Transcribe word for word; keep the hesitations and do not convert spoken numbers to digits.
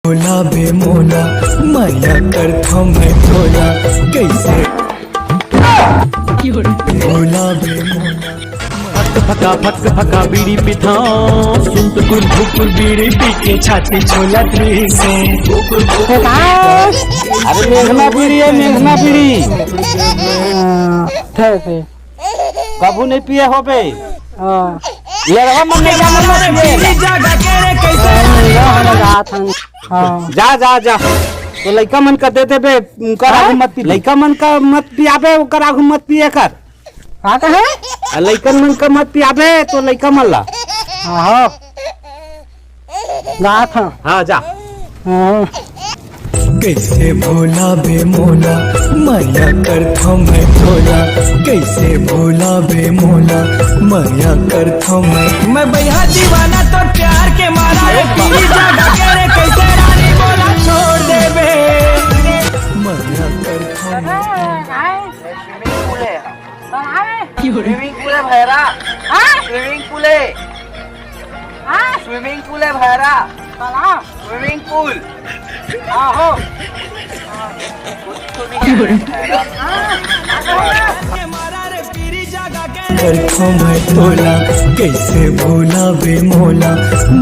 भोला बे मोला, मया करथव मैं तोला, कइसे भोला बे मोला। फक फका फक फका बीड़ी पीथव, सुन टुकुर भुकुर बीड़ी पी के छाती छोला त्रिसे। अरे मेघना बीड़ी है, मेघना बीड़ी। हाँ, ठीक है। कभू नहीं पिए होबे? हाँ। ये रहा मन नहीं जाना मत पिए। हाँ। जा, जा, जा। तो लइका मन का दे देबे, उनकर हाँ? आगू मत पी। लइका मन का मत पियाबे, ओकर आगू मत पिए कर। का कहे? आ, लइकन मन का मत पियाबे, तो लइका मन ला। आहो। गात हंव। हाँ, जा। हाँ। कइसे भोला बे मोला, मया करथव मैं तोला। कइसे भोला बे मोला, मया करथव मैं। मैं बइहा दीवाना तोर प्यार के मारा, ए पीली जादा के रे, कइसे रानी मोला छोड़ देबे। मया करथव मैं। स्विमिंग पूल है। स्विमिंग पूल है भैरा। हाँ? स्विमिंग पूल है। हाँ? स्विमिंग पूल है भैरा। तालाब। स्विमिंग पूल। आहो। करथव मैं तोला, कइसे भोला बे मोला।